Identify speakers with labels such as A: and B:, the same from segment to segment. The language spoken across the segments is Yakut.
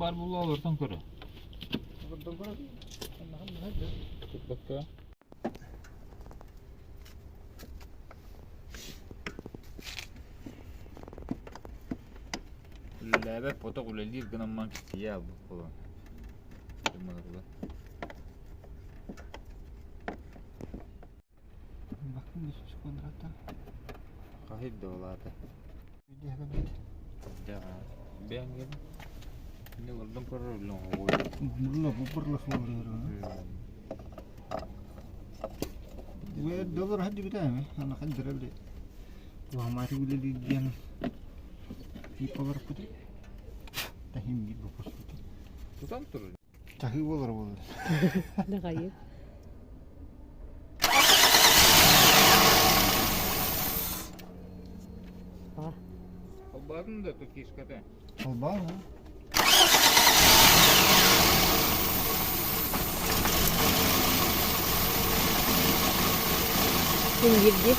A: Баар буолла олортон көрө. Курбакка. Үлэлээбэт поток үлэлиир гынан маҥ тиийэ аалбыт буолан. Хаһый да улаата. Бэҥгин. Не олордон көрөр Тутан турар.
B: Таһыы буолар буолла.
C: Даҕайы.
A: Албаатын да кишката.
B: Албаан
C: Син бирди.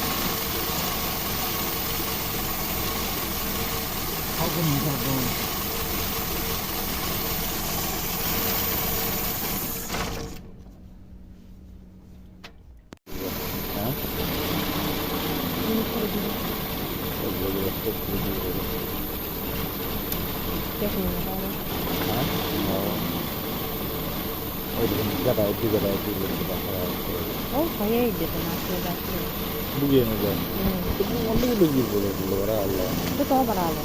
C: Ол хайа идэтин
A: Бу гиэнэ Оннук үлэлиир буолар алла.
C: Бу тоҕо бараалы?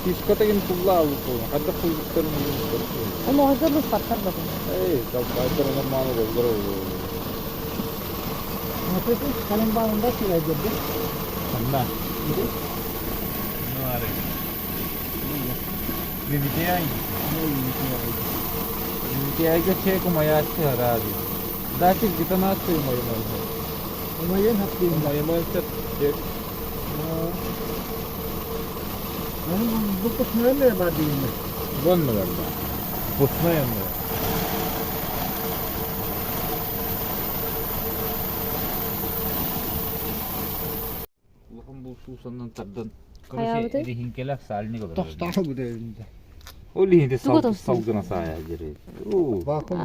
A: Фишката ким тулла хайдах куйбуттарын
C: Оноһугар быспаттар батын.
A: Эй, талбайдар нормально болдор
B: Kalem bağında süredirdi.
A: Анна. Ну, ары. Вивитяй. Вивитяйга чек моя ради. Дати детонацию мою можно.
B: Umayın hakkıyım.
A: Моя чек.
B: Benim bu kısmı ne var diyeyim.
A: Вон, наверное. Вкусная, наверное. Улахан булсуусаннан тардан
C: Хайаабыты?
A: Рихинкелэх сальник олорор.
B: Тохтоох bu devrinde.
A: Ол иһинде
C: Тугу тостун?
A: салгына саая жери. Уу.
B: Vakum.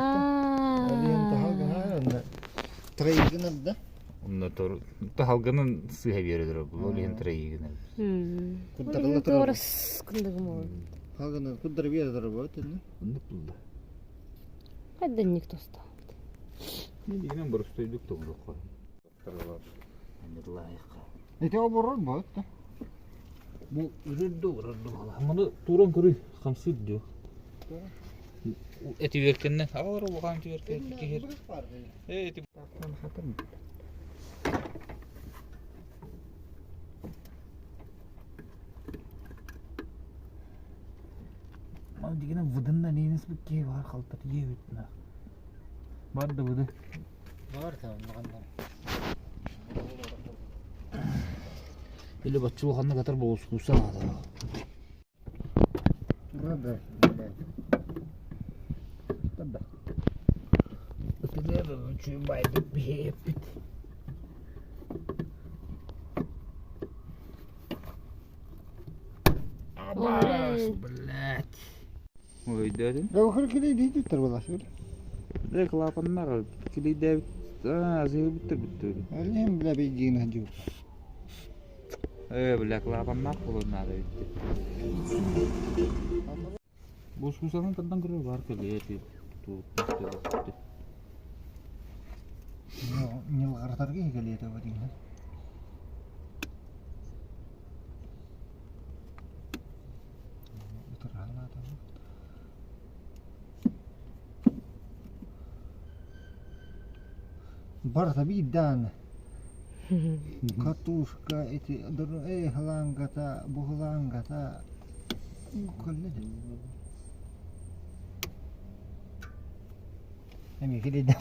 B: Трейгин да.
A: Онно тор таһалганын сыһа бередер бу. Ол иһин трейгин.
B: Куддарла турар.
C: Орыс кындыгым ол.
B: Халганы куддар бередер бу тенне.
A: Оннук булду.
C: Хайдынник тоста.
A: Не дигенен боростойдук тоңдук.
B: Эти оборот бу.
A: Бу үрүрдү урарду. Муну туран көрүй хамсыр диyor. Эти веркеннен агалар улахан эти веркен кихер. Э эти Мам дигенен выдынна ненес бу ке бар халтар е бүтна. Бар да выды.
B: Бар tamam bakalım.
A: Или баччы улаханна катар болускуса ада.
B: Burada.
A: Burada. Өтелер үчүн байдык бит. Абас, блядь. Ой, дедим.
B: Ya bakır ki değil değil tarbalar.
A: Де клапаннар килейдәбит. А, зыгы битте битте.
B: Allah'ım bile bildiğini hadi.
A: Э, бля, клапаннар колоннары битте. Бу сусанын тардан көрөр бар келе Тут битте.
B: Нилгартарга келеді бу дейін. Бар tabii dan. Катушка эти эй халангата бухлангата коллеги. Эми келеді.